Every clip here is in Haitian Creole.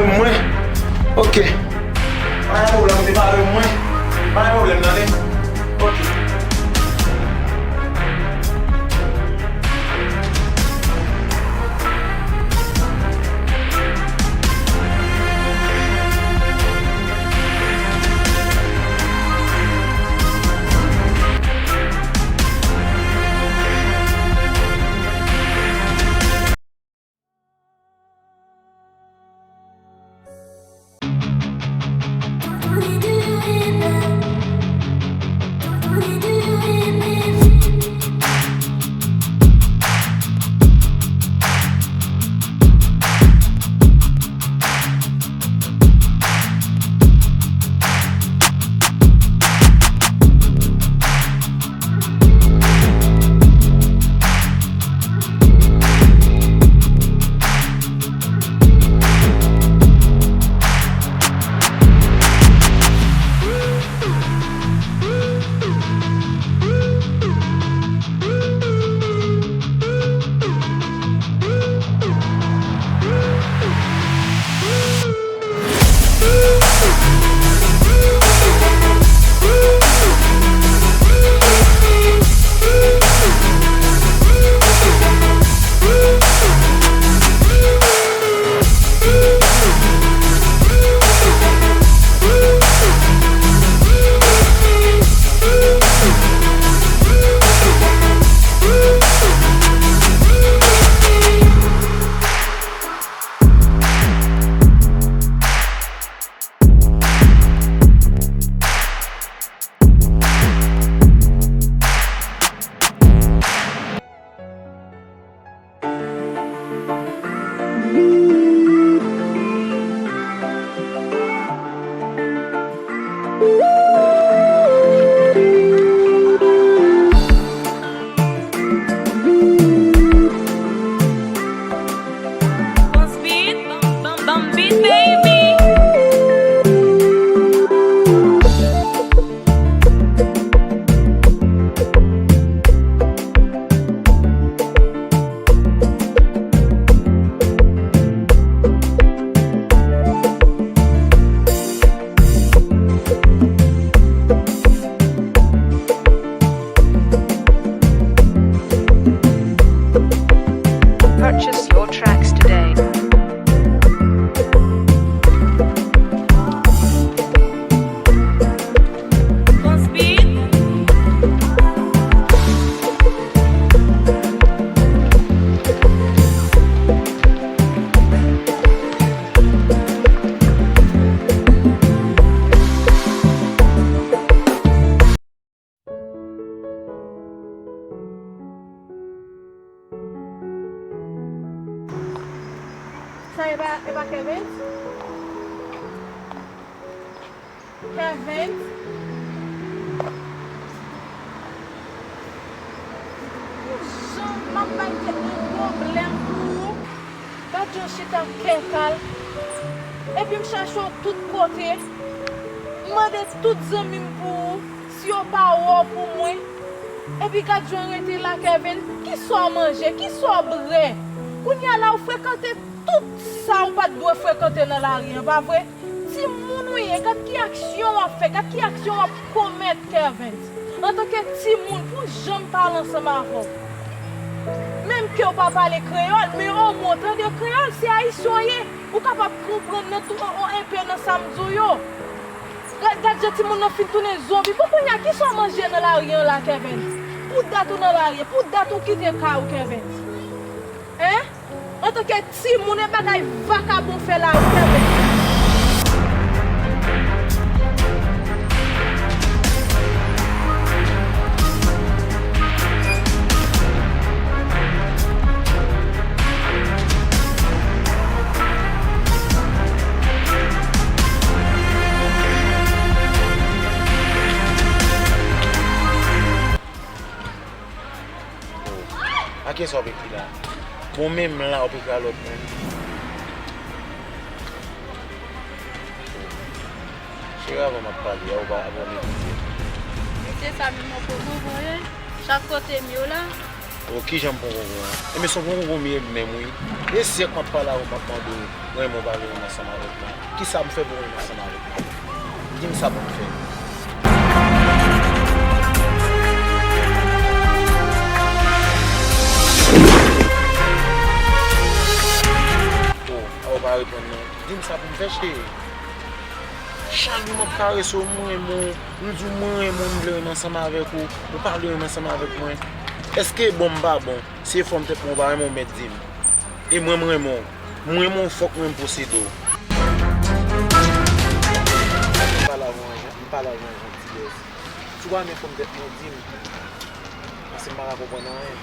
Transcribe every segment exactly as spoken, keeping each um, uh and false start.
Mwen? Ok. Pa gen pwoblèm, se pa avè mwen. Pa gen pwoblèm, tande? Ok. Boss Beat, bam, bam, bam beat, baby. Purchase your tracks today. Sa e pa, e pa Kevens? Kevens? Jan m ap bay tèt mwen pwoblèm pou ou. Gad yon chita kè kal. Epi m chache w tout kote. M mande tout zanmi m pou ou, si yo pa wè w pou mwen. Epi gad jan w rete la, Kevens. Kisa w manje? Kisa w bwè? Kounye a la, w frekante tout sa w pa t dwe frekante nan lari an, pa vre? Timoun ou ye, gad ki aksyon w ap fè, gad ki aksyon w ap komèt, Kevens. Antanke timoun, pou jan m pale ansanm avè w. Menm ke w pa pale kreyòl, men omwen w tande kreyòl, se ayisyen w ye. Ou kapab konprann nan tou, o, o, enpe nan sa m di w yo. Gad, gad jan timoun nan fin tounen zonbi. Bon, kounye a, kisa w manje nan lari an la, Kevens? Pou dat ou nan lari an, pou dat ou kite kay ou, Kevens. Hein? Antanke timoun, e bagay vakabon fè la wi, Kevens. Oh, a kiyès w ap ekri la? Bon, menm la w ap ekri a lòt moun. Cheri, avan m ap pale a, ou pa, ou pa vle koute. Se sa menm mwen poko voye. Chak kote m yo la, O, kijan m pran konkonm an? Ebyen, se yon konkonm ye menm, wi. De syèk m ap pale avè w, m ap mande w, renmen w pa vle renmen ansanm avèk mwen. Kisa m fè pou w renmen ansanm avèk mwen? Di m sa pou m fè. O, a, ou pa reponn non. Di m sa pou m fè, cheri. Chak jou m ap karese w, m renmen w, m di w mwen renmen w, m vle renmen ansanm avèk ou, ou pa vle renmen ansanm avèk mwen. Èske bon m pa bon? Si e fòm tèt mwen ou pa renmen w, mèt di m. E mwen m renmen w. M renmen w, fòk mwen m posede w. M pale avè w an jan, m pale avè w an jantiyès. Si w pa renmen fòm tèt mwen, di m. Paske m pa ka konprann anyen.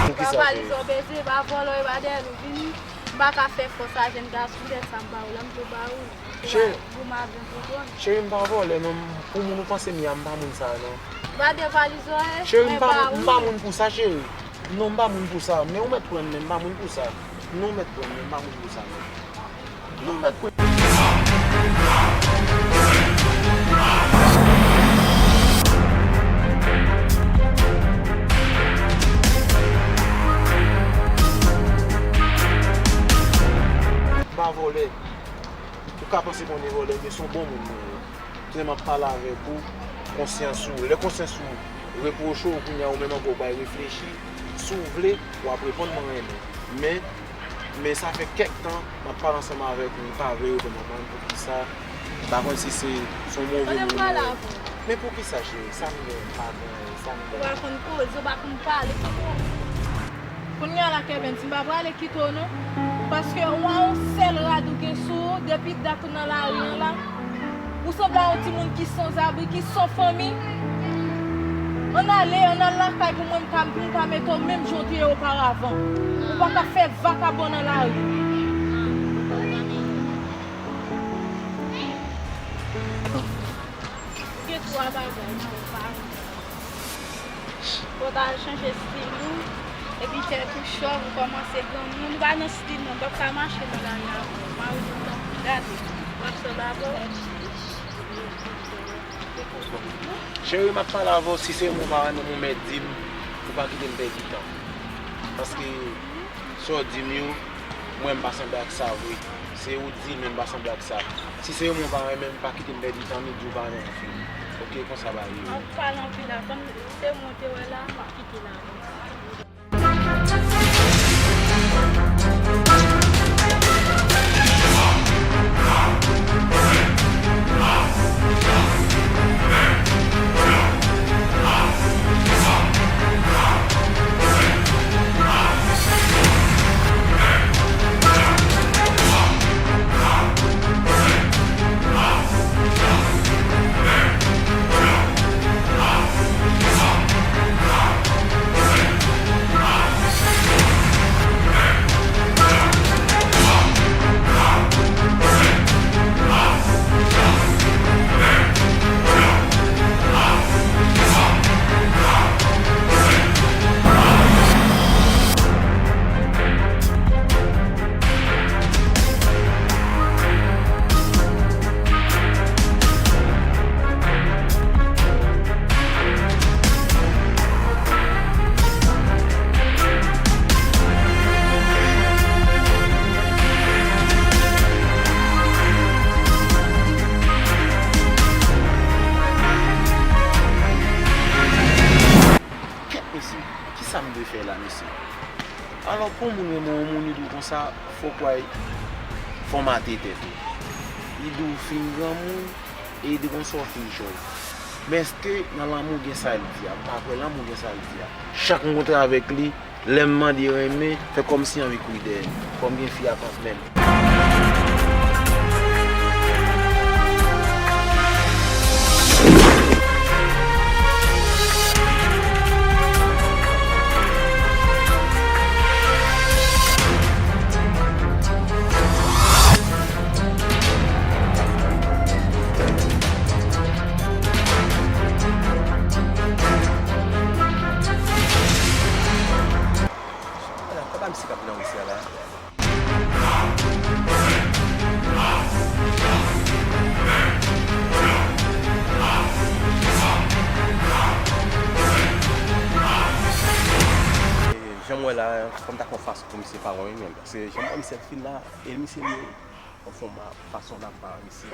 Poukisa, cheri? Papa li zòbeze, pa vòlò, e pa dèyè nou vini. M pa ka fè fòs a jèn gason, poutèt sa m ba ou la, m tou ba ou. Cheri. Goumen avè m pou bon. Cheri, m pa vòlè non, pou moun ou panse m ye a, m pa moun sa non. Ba de valiz ou e. Cheri, m pa moun, m pa moun pou sa, cheri. Non, m pa moun pou sa, men ou mèt pran men, m pa moun pou sa. Non, ou mèt pran men, m pa moun pou sa non. Non, ou mèt pran. M pa vòlè. Ou ka panse konnen vòlè, men se yon bon moun mwen ye. Kounye a m ap pale avèk ou, konsyans ou. Lè konsyans ou repwoche w, kounye a ou menm ankò ou bay reflechi. Si w vle, w ap reponn mwen renmen. Men, men sa fè kèk tan m ap pale ansanm avèk ou, ou pa vle reponn mwen, m pa konn poukisa. M pa konn si se, se yon move moun ou ye. Men poukisa, cheri? Sa m gen, m pa gen, sa m gen. Ou pa konn koze, ou pa konn pale. Kounye a la, Kevin, si m pa prale kite w non. Paske w a yon sèl rad ou gen sou ou, depi dat ou nan lari an la. Ou sanble a yon timoun ki sanzabri, ki san fanmi. Ann ale, ann al lakay pou mwen, m ka, pou m ka mete w menm jan w te ye oparavan. Ou pa ka fè vakabon nan lari. Ou gen twa bagay nan ou pa renmen. Fò w ta al chanje estil ou, epi tèt ou chòv, ou kòmanse granmoun, ou pa nan estil non, m p ap ka mache nan lari avè w, mari m tankou gade, m ap sanble avè w. Cheri, m ap pale avè w, si se mwen ou pa renmen m, ou mèt di m, ou pa kite m pèdi tan. Paske sa w di m yo, mwen m pa sanble ak sa vre. Se ou di m, men m pa sanble ak sa. Si se yon moun ou pa renmen, pa kite m pèdi tan, m di w pa renmen fi. Oke, konsa bagay yo ye. M ap pale anpil la, kòm se moun te wè la, m ap kite la. Kèt mesye, kisa m dwe fè la, mesye? Alò, pou moun renmen yon moun, li di w konsa, fòk w al fòmate tèt ou. Li di w fin granmoun, e li di w konsa w fin chòv. Men èske nan lanmou gen sa l di a? M pa kwè lanmou gen sa l di a. Chak m kontre avèk li, lè m mande renmen, fè kòmsi anvi kouri dèyè m. Fò m gen fi atant menm. Ala, papa misye k ap nan ri sa la. Jan m wè la, fò m ta fè yon fason pou misye pa wè m, men, paske jan m wè misye ap fin la, e misye li ye. Anfen, m ap fason l ap ba misye.